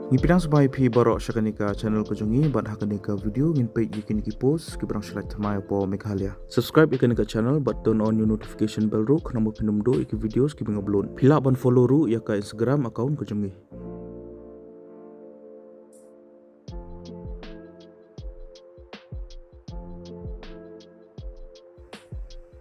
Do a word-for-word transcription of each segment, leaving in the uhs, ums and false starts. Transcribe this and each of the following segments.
Ngi pdiang sngewbha ïa phi baroh sha kane ka channel ka jong ngi, bad ha kane ka video ngin peit ïa kine ki post kiba dang shu lait thymmai hapoh Meghalaya. Subscribe ïa kane ka channel bad turn on ïa u notification bell ruh khnang ba phin ym duh ïa ki videos kiba nga upload. Phi lah ban follow ruh ïa ka Instagram account ka jong ngi.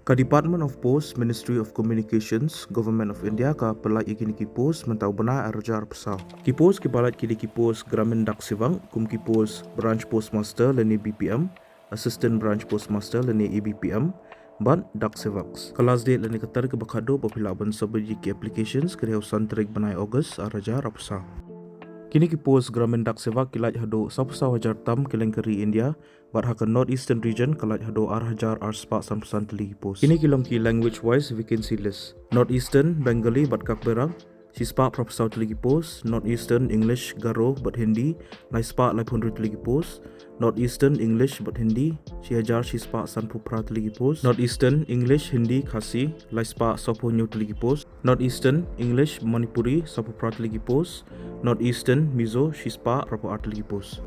Ka Department of Posts, Ministry of Communications, Government of India ka pynlait ïa kine ki post mynta u bnai ar hajar arphew saw. Ki post kiba lait ki dei ki post Gramin Dak Sevak, kum ki post Branch Postmaster lane B P M, Assistant Branch Postmaster lane A B P M, bad Dak Sevaks. Ka last date lane ka tarik kaba khatduh ba phi lah ban submit ïa ki applications ka dei ha u san tarik bnai August ar hajar arphew saw. Kine ki post Gramin Dak Sevak ki lait haduh sawphew saw hajar tam kylleng ka ri India, bad ha ka North Eastern Region ka lait haduh ar hajar arspah sanphew san tylli ki post. Kine ki long ki language wise vacancy list. North Eastern Bengali bad Kakbera, shispah phraphew saw tylli ki post. North Eastern English, Garo bad Hindi, laispah laiphew hynriew tylli ki post. North Eastern English bad Hindi, shi hajar shispah sanphew phra tylli ki post. North Eastern English, Hindi, Khasi, laispah sawphew hynñiew tylli ki post. North Eastern English, Manipuri, sawphew phra tylli ki post. North Eastern Mizo, shispah phraphew ar tylli ki post.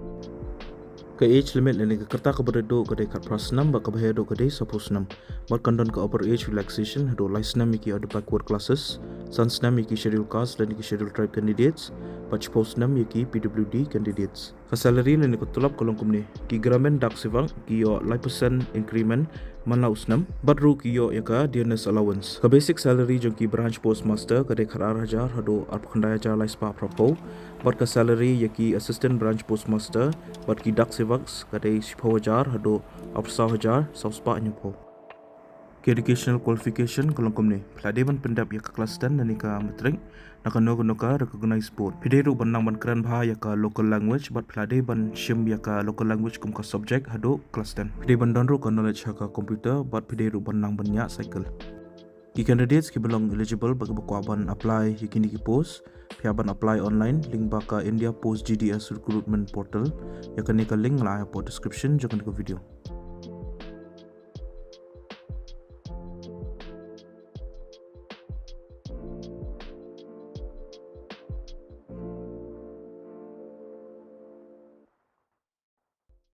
Ka age limit lane ka rta kaba rit duh ka dei khatphra snem bad kaba heh duh ka dei sawphew snem. Bad kan don ka upper age relaxation haduh lai snem ïa ki other backward classes, san snem ïa ki Scheduled Caste lane ki Scheduled Tribe candidates, bad shiphew snem ïa ki P W D candidates. Ka salary lane ka tulop ka long kumne. Ki Gramin Dak Sevak ki ïoh laiphew percent increment man la u snem, bad ruh ki ïoh ïa ka dearness allowance. Ka basic salary jong ki Branch Postmaster ka dei khatar hajar haduh arphew khyndai hajar laispah phraphew, bad ka salary ïa ki Assistant Branch Postmaster bad ki Dak Sevaks ka dei shiphew hajar haduh arphew saw hajar sawspah hynñiewphew. Ki educational qualification ka long kumne. Phi la dei ban pyndep ïa ka class ten lane ka matric na kano kano ka recognized board. Phi dei ruh ban nang ban kren bha ïa ka local language, bad phi la dei ban shim ïa ka local language kum ka subject haduh class ten. Phi dei ban don ruh ka knowledge ha ka computer, bad phi dei ruh ban nang ban ñiah cycle. Ki candidates kiba long eligible bad kiba kwah ban apply ïa kine ki post, phi hap ban apply online lyngba ka India Post G D S Recruitment Portal. Ïa kane ka link nga la ai hapoh description jong kane ka video.